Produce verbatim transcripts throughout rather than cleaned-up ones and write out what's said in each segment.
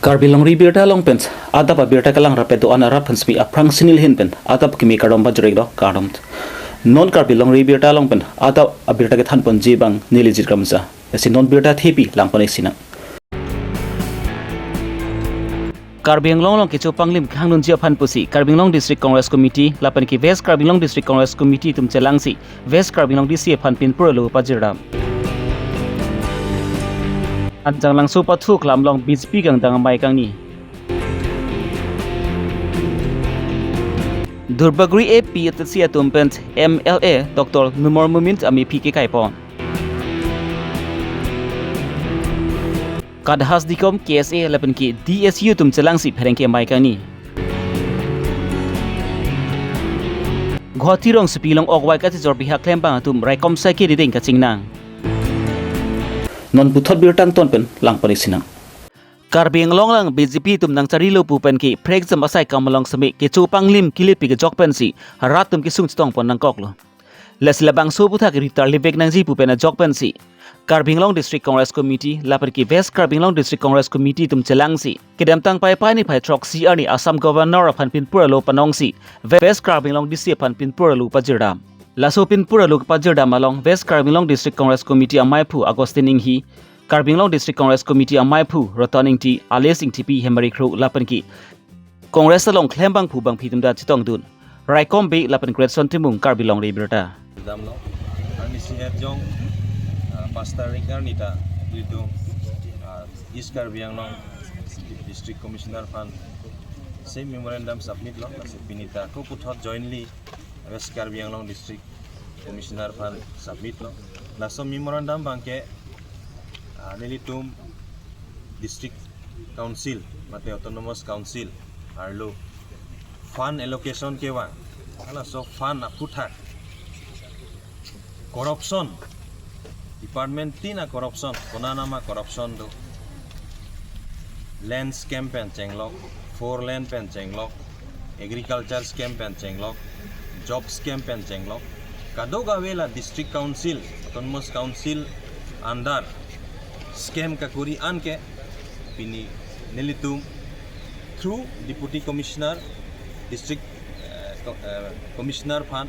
Karbi Longri Abirta along pen adap abirta kelang rapet do-an arat aphan semi aphrang sinil hin pen adap kimi kardom pajirlo, kardom. Non Karbi Longri Abirta along pen adap abirta kethanponji abang neli Jit Kramsa. Lasi non birta thepi langpon-ik sinang. Karbi Anglong along kecho panglim khangnunji aphan pusi Karbi Anglong District Congress Committee lapen ke West Karbi Anglong District Congress Committee atum chelangsi West Karbi Anglong D C aphan pinpur alo pajirdam. Hanjanglangso pathu keklem along B J P kangdang amei kangni. Durbagori A P H L C atum pen M L A Doctor Numal Momin amephi kekaipon. Kadahas Dikom K S A lapen ke D S U atum chelangsi pherangke amei kangni. Guwahati rongsopi along ok wai kachijor bihak klembang atum raikom saike diding kachingnang. Non puthot birta angton pen langpon-ik sinang. Karbi Anglong along B J P atum nangcharilo pu pen ke prekjam asai kam along semi kecho panglim kelepi kejok pensi rat atum kesung chetongpon nangkoklo. Lasi labangso aphuthak ri tarlipvek nangji pu pen ajok pensi Karbi Anglong District Congress Committee lapen ke West Karbi Anglong District Congress Committee atum chelangsi kedamtang Paipai niphai throksi arni Assam Governor aphan pinpur alo panongsi West Karbi Anglong D C aphan pinpur alo pajirdam. Laso pinpur alo pajirdam along West Karbi Anglong District Congress Committee amaiphu Augustine Enghi, Karbi Anglong District Congress Committee amaiphu Ratan Engti, Alice Engtipi, Hemari Kro lapen ke Congress along klembangphu bangphi atum ta chetongdun. Raikom Bey lapen Greatson Timung, Karbi Longri Abirta. Damlo, arnisi het jong, ah, pastor Rick arni ta, ilitum, ah, East Karbi Anglong District Commissioner aphan same memorandum submit lo, lasi pini ta ako puthot jointly West Karbi Anglong District Commissioner aphan submit lo. Laso memorandum abangke, ah, nelitum District Council mate Autonomous Council arlo fund allocation kevang, halaso fund aphuthak corruption, department tin a-corruption, konat ma corruption do. Land scheme pen chenglok, four lane pen chenglok, agriculture scheme pen chenglok, job scheme pen chenglok, kadokave la District Council, Autonomous Council under scheme kakuri an ke pini nelitum through Deputy Commissioner, District, eh, co-, eh, Commissioner aphan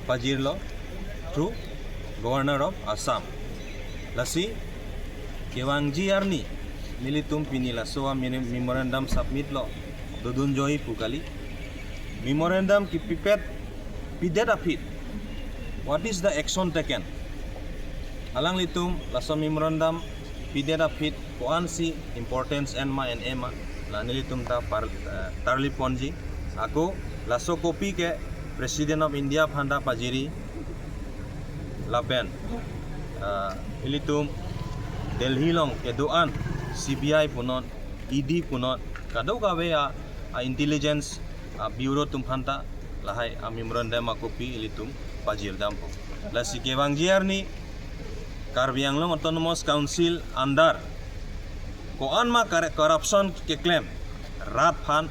pajirlo through Governor of Assam. Lasi kevangji arni nelitum pini laso a-mem-, memorandum submit lo, dodun joi pu kali. Memorandum kepipet pidet aphi, what is the action taken? Alanglitum laso memorandum pidet aphi ko-ansi importance en ma en-e ma, la nelitum ta par-, eh, tarliponji. Ako laso copy ke President of India aphan ta pajiri lapen, eh, ilitum Delhi along kedo-an C B I punon, E D punon, kadokave a, a-intelligence a-bureau atum aphan ta lahai a-memorandum a-copy ilitum pajirdampo. Lasi kevangji arni Karbi Anglong Autonomous Council under ko-an ma kar-, corruption keklem rat aphan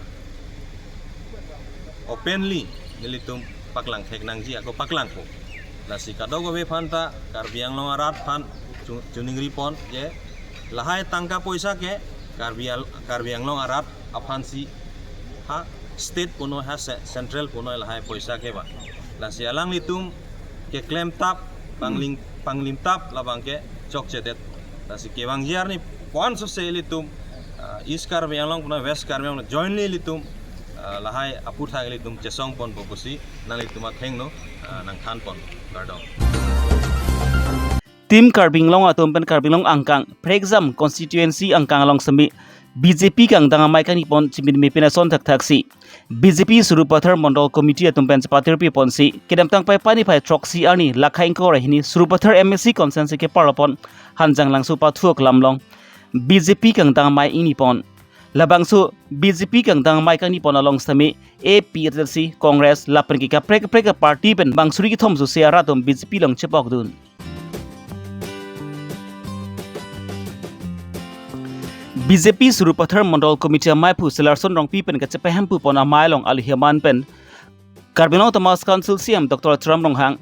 openly nelitum paklangthek nangji, ako paklangpo. Lasi kadokave aphan ta Karbi Anglong arat aphan chu-, chiningripon je lahai tangka poisa ke Karbi Al-, Karbi Anglong arat aphansi ha state punoi, ha ce-, central punoi lahai poisa kevang. Lasi alanglitum keklem tap, pangling-, panglim tap labangke chokchedet. Lasi kevangji arni ko-an sose ilitum, ah, East Karbi Anglong punoi West Karbi Anglong jointly ilitum, ah, lahai aphuthak ilitum chesongponpo pusi nanglitum athengno, ah, nangthanpon. Kardom. Team Karbi Anglong atum pen Karbi Anglong angkang prekjam constituency angkang along semi B J P kangdang amei kangnipon chimin mepin ason thakthaksi B J P Sarupathar Mondol Committee atum pen chepatirpiponsi kedamtang Paipai niphai throksi arni Lakha ingkoi ra hini Sarupathar M A C constituency keparlopon Hanjanglangso pathu keklem along B J P kangdang amei ingnipon. Labangso B J P kangdang amei kangnipon along semi A P H L C, Congress lapen ke kaprek kaprek a-party pen bang suri kethom sose arat atum B J P along chepokdun. B J P Sarupathar Mondol Committee amaiphu Selarson Rongpi pen kachepahempupon amei along aluhiaman pen Karbi Anglong Autonomous Council C E M Doctor Tuliram Ronghang,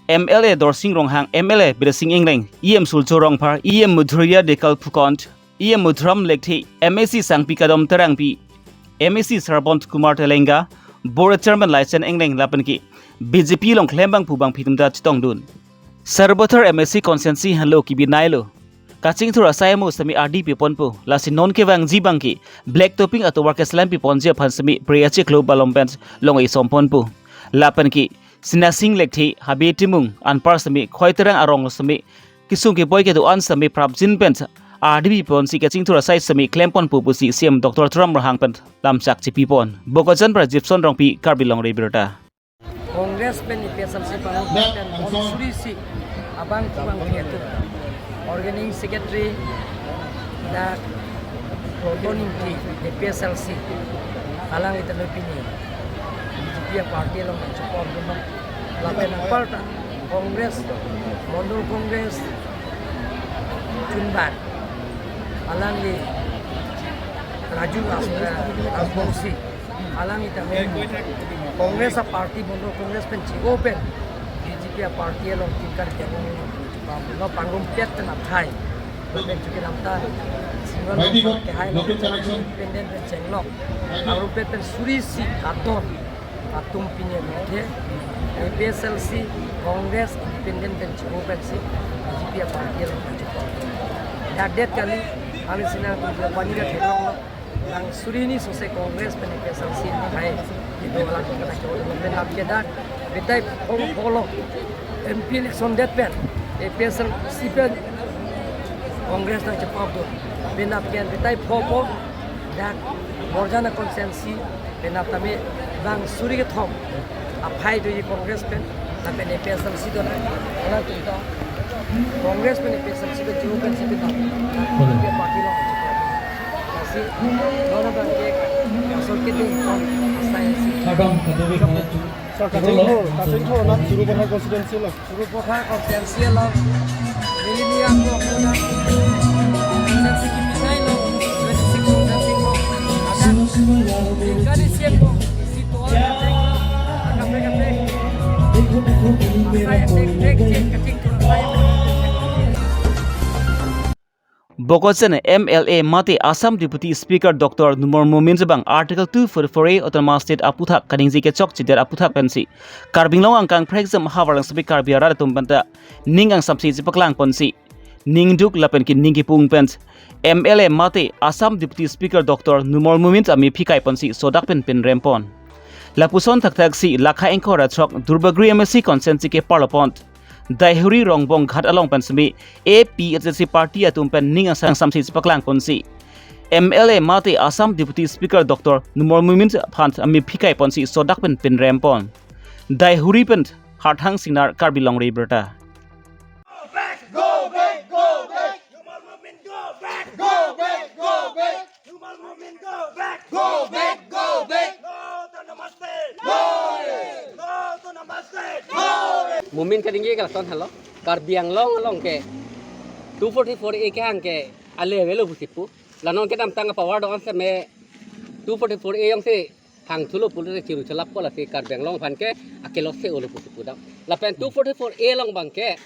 M L A Dorsing Ronghang, M L A Biren Sing Engleng, E M Surjya Rongphar, E M Madhurjya Dhekial Phukan, E M Mudram Lekthe, M A C Sangpi Kadom Terangpi, M A C Sarbon Kumar Telenga, Board Chairman Laisen Engleng lapen ke B J P along klembang pu bangphi atum ta chetongdun. Sarupathar M A C constituency henlo kebinailo. Kachingthur asai mo semi ardi piponpo, lasi non kevangji abangke black topping atovar keselam piponji aphan semi preaching club along pen long isomponpo. Lapen ke Sinasing Lekthe, Habe Timung anpar semi Khoiterang arong semi kesung keboi kedo-an semi prapjin pen ardi piponsi kachingthur asai semi klemponpo pusi C M Doctor Tuliram Ronghang pen lamchak chepipon. Bokajan pra Gibson Rongpi, Karbi Longri Abirta. Congress pen A P H L C pangrum pen bonsuri si abang kubang piatu. Organizing Secretary dak Proton Ingti A P H L C alang ita lo pini B J P party along chupon dun. Lapen anparta Congress, Mondol Congress, chunban alangli Raju Ras-, Rajbongsi, alangli tame Congress aparty, Mondol Congress pen chigo pen B J P aparty along tingkar ke along no pangrumpet pen athai. Lapen chuki lamta single kehai lo independent pen chenglok. Pangrumpet pen suri si katon atum pini ke A P H L C, Congress, independent pen chigo pensi B J P aparty along chupon. Dak det kali, aling sinang atum pani ka theklonglo. Langsuri ni sose Congress pen A P H L C ni hai. Ido alang kana cholo pen ap ke dak. Betai pho pho lo M P election det pen A P H L C pen Congress nangchepok do. Pen ap ke betai pho pho dak Borjana constituency pen ap tame bang suri kethom aphai doji Congress pen, lapen A P H L C do na. Alang tum ta Congress pen A P H L C pen chigo pensi pen ta. Party along. Lasi, non abangke asol keding kon asai si. Kadam kadam kana chu. Sir, kachingthur, kachingthur nat Sarupathar constituency lo. Sarupathar constituency along, millennium block along, constituency kipinai lo, twenty six constituency lo. Akan, tingkani siang lo, situ orang kaprek kaprek. Asai kaprek kaprek, kachingthur asai. Bokajan M L A mate Assam Deputy Speaker Doctor Numal Momin abang Article two forty-four A Autonomous State aputhak kaningje kechok chider aputhak pensi Karbi Anglong angkang phrekjam havar lang sepi Karbi arat atum penta ning angsamsi chepaklang ponsi ningduk lapen ke ning kipung pen M L A mate Assam Deputy Speaker Doctor Numal Momin amephi kai ponsi sodak pen pinrempon. Lapuson thakthaksi lakha ingkoi ra throk Duarbagori M A C constituency ke parlopon Daihuri Rongbong Ghat along pen semi A P H L C party atum pen ning angsam samsi chepaklang ponsi M L A mate Assam Deputy Speaker Doctor Numal Momin aphan amephi kai ponsi sodak pen pinrempon. Daihuri pen Harthang Singnar, Karbi Longri Abirta. Go back, go back, go back. Numal Momin, go back. Go back, go back, go back. Numal Momin, go back. Go back, go back. No to Namaste. No. No to Namaste. No. Momin kaningje ke lason helo. Karbi Anglong along ke two forty-four A kehang ke ale avelo pusi pu. La non kedamtang power do-an seme two forty-four A jongsi hangthulo pulote chiru chelappo, lasi Karbi Anglong aphan ke akelose olo pusi pudam. Lapen two forty-four A along abangke,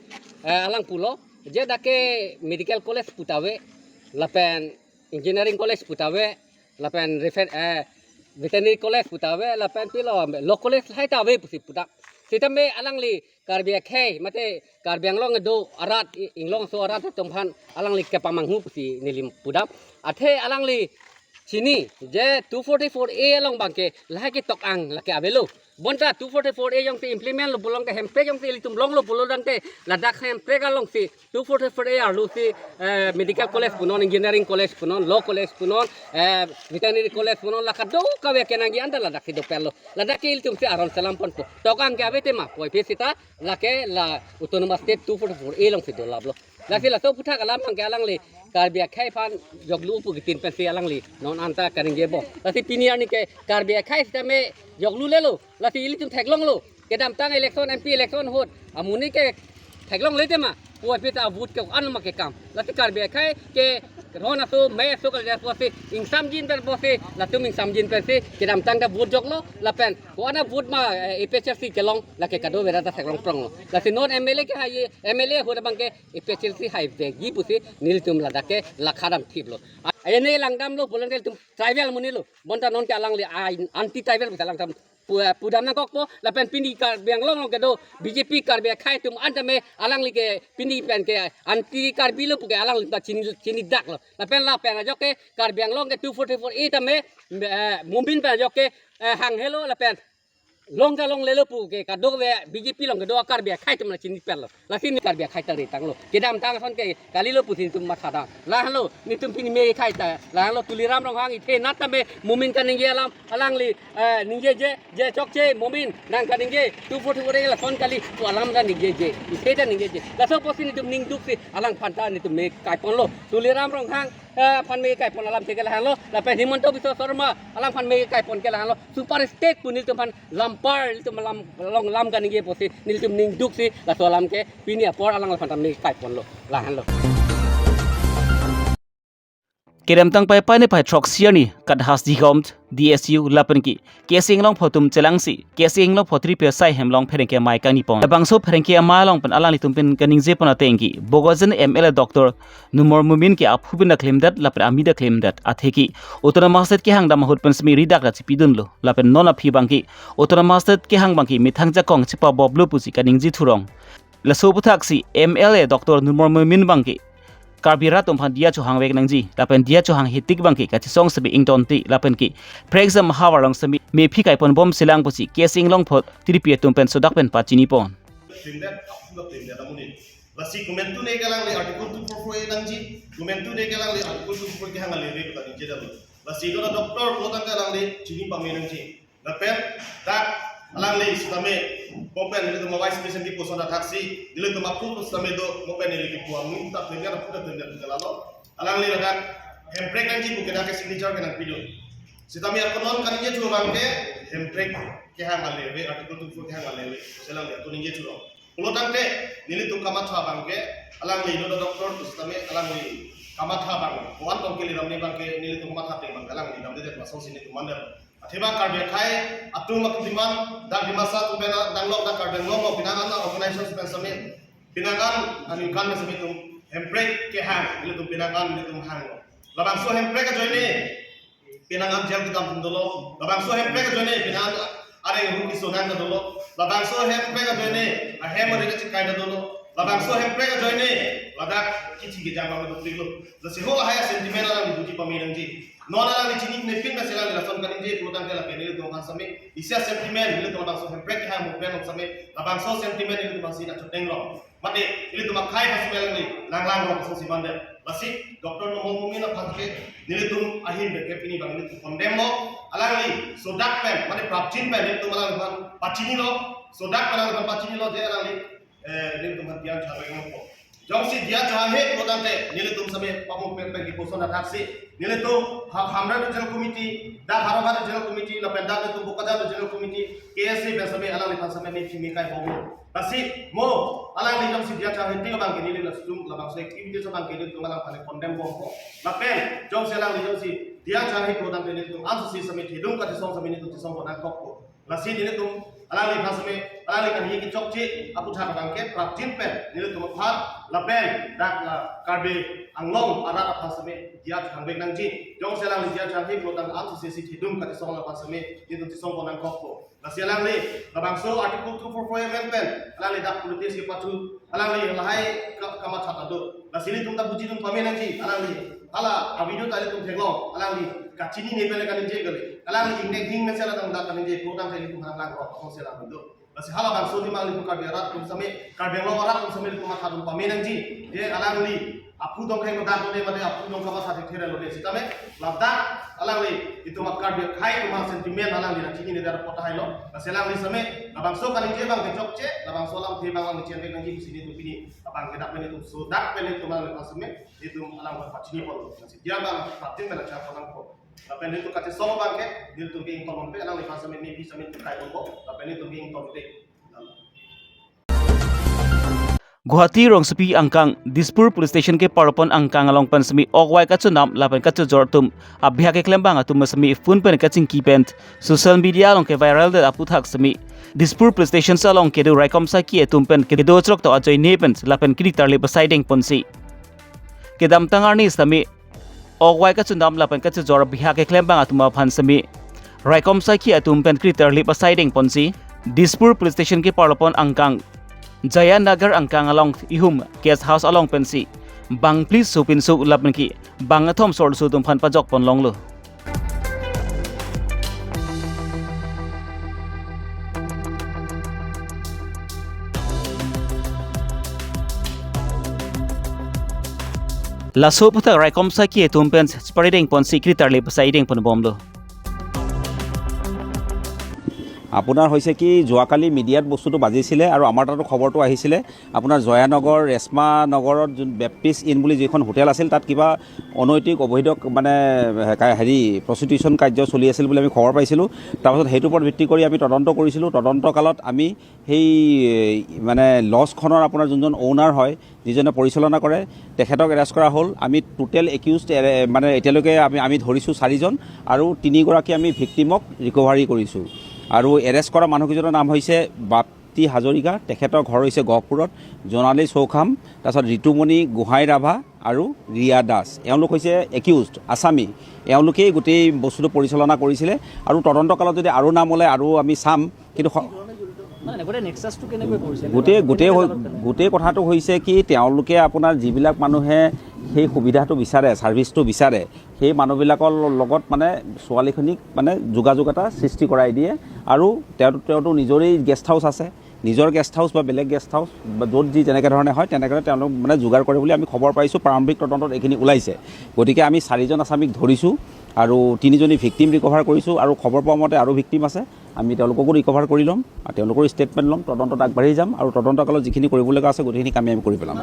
eh, alang pulo, je dak ke medical college puta ave, lapen engineering college puta ave, lapen refen-, eh, veterinary college puta ave, lapen pilo law college hai ta ave pusi pudam. Sitame alangli Karbi akhei mate Karbi Anglong kedo arat, i-, inglongso arat atum aphan alangli kepamanghu pusi neli pudam. Athe alangli chini je two forty-four A along abangke lahai ketok-ang lake avelo. Bonta two forty-four A jongsi implement lo pulo tangte, hemprek jongsi ilitum longlo pulo tangte, ladak hemprek alongsi two forty-four A arlosi, eh, medical college punon, engineering college punon, law college punon, eh, veterinary college punon, la kadokave kenangji anta ladaksi dopetlo. Ladak ke ilitumsi aron selam ponpo. Tok-ang ke ave tema, puvoiphit seta lake la Autonomous State two forty-four A alongsi dolaplo. Lasi laso aputhak alam abangke alangli Karbi akhei aphan joklu pu kitin pensi alangli non anta kaningjebom. Lasi pini arni ke Karbi akhei sitame joklu lelo. Lasi ilitum theklonglo. Kedamtang election, M P election ahut, amonit ke theklongle tema, puvoiphit ta vote ke an ma kekam. Lasi Karbi akhei ke Ron aso, me aso kali apotsi, ingsamjin pen apotsi, latum ingsamjin pensi, kedamtang ta vote joklo, lapen, ko-an a-vote ma, eh, A P H L C kelong, lake kadokave ta theklong pronglo. Lasi non M L A ke hai, M L A ahut abangke, A P H L C hai vekji pusi, nelitum ladak ke, lakha damthiplo. A, ene langdamlo, pulang nelitum tribal amonit lo, bonta non ke alangli, a, anti tribal pusi alangtum pu-, pudam nangkokpo, lapen pini Karbi Anglong along kedo B J P Karbi akhei atum an tame alangli ke pini pen ke anti Karbi lo puke alangli ta chini, chinidak lo. Lapen lapen ajok ke Karbi Anglong ke two forty-four A tame, eh, Momin pen ajok ke, eh, hang helo lapen long ta longlelo puke kadokave B J P along kedo Karbi akhei atum la chiniperlo. Lasi ne Karbi akhei ta ritanglo. Kedamtang ason ke kalilo pusi netum mathadang. Lahenlo, netum pini me akhei ta. Lahenlo Tuliram Ronghang ithe nat tame Momin kaningje alam, alangli, eh, ningjeje, je chokche, Momin, nang kaningje, two forty-four A lason kali, pu alam ta ningjeje, ithe ta ningjeje. Laso apotsi netum ning duksi, alangphan ta netum me kaiponlo. Tuliram Ronghang, eh, aphan me kaipon alam ke lahenlo, lapen Himanta Biswa Sarma, alangphan me kaipon ke lahenlo. Super state pu nelitumphan lampar, nelitum lam, long lam kaningje apotsi, nelitum ning duksi, laso alam ke, pini apor alangliphan ta me kaiponlo, lahenlo. Kedamtang Paipai niphai throksi arni, Kathas Dikhom, D S U lapen ke, K C Inglongpho atum chelangsi, K C Inglongpho three P sai hem along pherangke amei kangnipon. Labangso pherangke amei along pen alanglitum pen kaningjepon ateng ke, Bokajan M L A Doctor Numal Momin ke aphu pen ta klemdet lapen amei ta klemdet atheke, Autonomous State kehang dam ahut pen semi ridak ra chipidunlo, lapen non aphi abangke, Autonomous State kehang abangke methang jakong chipaboplo pusi kaningje thurong. Laso aputhaksi M L A Doctor Numal Momin abangke Karbi rat atum aphan diya chohangvek nangji, lapen diya chohanghe tik abangke kachesong semi ingtonte, lapen ke prekjam havar along semi mephi kaiponbomselang pusi K C Inglongpho three P atum pen sodak pen pachinipon. Klemdet, aphu ta klemdet amonit. Lasi komantu ne ke alangli Article two forty-four A nangji, komantu ne ke alangli Article two forty-four kehang aleve puta ningjedamlo. Lasi ilo ta doctor pulo tangte alangli chini pame nangji. Lapen dak alangli sitame, kopen nelitum Vice President kipuson athaksi, nelitum aphu sitame do, kopen neli kipu amonit ta klemdet, aphu ta klemdet puta lalo. Alangli ladak hemprek nangji puke dak ke signature ke nangpidun. Sitame ako non kaningjethu abangke hemprek kehang aleve, Article two forty-four kehang aleve, si alangli ako ningjethu lo. Pulo tangte, nelitum kamatha abangke, alangli ilo ta doctor pu sitame, alangli kamatha abang, ko-an tong kaliram ne abangke, nelitum kamatha ateng abangke, alangli damdedet, lasonsi netum mandam. Athema Karbi akhei atum akitiman, dak Dimasa atum pen nanglok, dak Karbi Anglong along pinangan organization pen sitame, pinangan aningkan pen sitame itum hemprek kehang, nelitum pinangan, nelitum hanglo. Labangso hemprek ajoine, pinangan jail kedam atum dolo. Labangso hemprek ajoine pinangan areng ru kesonang ta dolo. Labangso hemprek ajoine ahem ari kachikai ta dolo. Labangso hemprek ajoine ladak kithi kejang abang dopiklo. Lasi ho lahai a-sentiment alangli buji pame nangji. Non alangli chinine pin ta si alangli lason kaningje pulo tangte lapen nelitum aphan sitame isi a-sentiment, nelitum labangso hemprek kehang movement along sitame labangso sentiment nelitum aphan si nangchotengrong. Mate, nelitum akhei aphan sitame alangli langlangrong asonsi mandam. Lasi, Doctor Numal Momin aphan ke, nelitum ahin bek ke pini abang nelitum condemn lo. Alangli sodak pen, mate prapjin pen, nelitum alangliphan pachinilo. Sodak pen alangliphan pachinilo, je alangli, eh, nelitum aphan diya chohangvek nangpo. Jongsi diya chohanghe pulo tangte, nelitum sitame pamu pen pen kipuson athaksi, nelitum Ha-, Hamren Regional Committee, dak Howraghat Regional Committee, lapen dak nelitum Bokajan Regional Committee, K S A pen sitame alangliphan sitame mephi me kaibomlo. Lasi mo, alangli jongsi diya chohanghe tik abangke neli latum labangso activities abangke nelitum alangphan condemn bompo. Lapen jongsi alangli jongsi diya chohanghe pulo tangte nelitum ansose sitame thedung kachesong sitame nelitum chesongpon nangkokpo. Lasi nelitum alangliphan sitame, alangli kaningje kechokche aputhak abangke prapjin pen nelitum aphan lapen dak la Karbi Anglong arat aphan sitame diya chohangvek nangji. Jongsi alangli diya chohanghe pulo tangte ansose si thedung kachesong alangphan sitame nelitum chesongpon nangkokpo. Lasi alangli labangso Article two forty-four amendment pen alangli dak politics kepathu, alangli lahai ka-, kamatha ta do. Lasi nelitum ta bujidun pame nangji, alangli hala a-video ta nelitum theklong, alangli kachinine pen kaningje kali. Alangli ingnek hing mesen atum dak kaningje, pulo tangte nelitum langlangrong asonsi alam do. Lasi halabangso adim alangli Karbi arat atum sitame, Karbi Anglong arat atum sitame nelitum mathadun pame nangji. Je alangli aphu tong kheng dak ne mate aphu tong kamatha thekthe ra lode sitame, ladak alangli itum a-Karbi akhei atum a-sentiment alangli nangchinine det apot tahai lo. Lasi alangli sitame labangso kaningje abang kechokche, labangso alamthe abang alangli chenvek nangji pusi nelitum pini abangke dak pen itum sodak pen itum alangliphan sitame itum alangliphan pachiniponlo. Lasi diya abang prapjin pen nangchar ponangpo. Lapen nelitum kachesong abangke, nelitum ke ingtonbompe, alangliphan sitame mephi sitame itum kaibompo, lapen nelitum ke ingtonte. Guwahati rongsopi angkang, Dispur Police Station keparlopon angkang along pen semi okwai kachonam lapen kachojor atum abihak keklembang atum semi phone pen kachingki pen social media along keviral det aphuthak semi Dispur Police Station along kedo raikom saki atum pen kedo chirok to ajoine pen lapen kiri tarli pasai dengponsi kedamtang arni semi okwai kachonam lapen kachojor abihak keklembang atum aphan semi raikom saki atum pen kiri tarli pasai dengponsi Dispur Police Station keparlopon angkang Jayanagar angkang along ihum guest house along pensi bang phli sopinso lapen ke bang kethom sorso atum aphan pajokpon longlo. Laso aphuthak raikom saki atum pen chipari dengponsi kiri tarli pasai dengponbomlo. আপোনাৰ হৈছে কি, যোৱাকালি মিডিয়াত বস্তুটো বাজিছিলে আৰু আমাৰ তাতো খবৰটো আহিছিলে। আপোনাৰ জয়ানগৰ ৰেশমা নগৰত যোন বেপ্টিষ্ট ইন বুলি যিখন হোটেল আছিল, তাত কিবা অনৈতিক অবৈধ মানে হে- হেৰি প্ৰষ্টিটিউশ্যন কাৰ্য চলি আছিল বুলি আমি খবৰ পাইছিলোঁ। তাৰপাছত সেইটোৰ ওপৰত ভিত্তি কৰি আমি তদন্ত কৰিছিলোঁ। তদন্ত কালত আমি সেই মানে লজখনৰ আপোনাৰ যোনজন অ'নাৰ হয়, যিজনে পৰিচালনা কৰে, তেখেতক এৰেষ্ট কৰা হ'ল। আমি টোটেল একিউজড মানে এতিয়ালৈকে আমি আমি ধৰিছোঁ চাৰিজন আৰু তিনিগৰাকী আমি ভিক্টিমক ৰিকভাৰী কৰিছোঁ। আৰু এৰেষ্ট কৰা মানুহকেইজনৰ নাম হৈছে বাপ্তি হাজৰিকা, তেখেতৰ ঘৰ হৈছে গহপুৰত, জোনালী চৌখাম, তাৰপিছত ঋতুমণি গোহাঁই ৰাভা আৰু ৰিয়া দাস। এওঁলোক হৈছে একিউজড আছামী। এওঁলোকেই গোটেই বস্তুটো পৰিচালনা কৰিছিলে আৰু তদন্ত কালত যদি আৰু নাম ওলায় আৰু আমি চাম। কিন্তু স- মানে গোটেই নেক্সাছটো কেনেকৈ কৰিছে? গোটেই গোটেই হৈ- গোটেই কথাটো হৈছে কি, তেওঁলোকে আপোনাৰ যিবিলাক মানুহে সেই সুবিধাটো বিচাৰে, ছাৰ্ভিচটো বিচাৰে, সেই মানুহবিলাকৰ ল- লগত মানে ছোৱালীখিনিক মানে যোগাযোগ এটা সৃষ্টি কৰাই দিয়ে। আৰু তেওঁ তেওঁতো নিজৰেই গেষ্ট হাউচ আছে, নিজৰ গেষ্ট হাউচ বা বেলেগ গেষ্ট হাউচ বা য'ত যি যেনেকে ধৰণে হয়, তেনেকে তেওঁলোক মানে যোগাৰ কৰে বুলি আমি খবৰ পাইছোঁ। প্ৰাৰম্ভিক তদন্তত এইখিনি ওলাইছে। গতিকে আমি চাৰিজন আছামীক ধৰিছোঁ আৰু তিনিজনী ভিক্টিম ৰিকভাৰ কৰিছোঁ আৰু খবৰ পোৱা মতে আৰু ভিক্টিম আছে। আমি তেওঁলোককো ৰিকভাৰ কৰি ল'ম আৰু তেওঁলোকৰ ষ্টেটমেণ্ট ল'ম, তদন্তত আগবাঢ়ি যাম আৰু তদন্ত কালত যিখিনি কৰিবলগা আছে গোটেইখিনি কাম আমি কৰি পেলাম।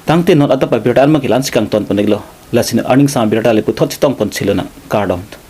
Tangte non adap abirta an ma kelang si kangton poneklo. Lasi non arning sam abirta le puthot chetongpon silonang. Kardom.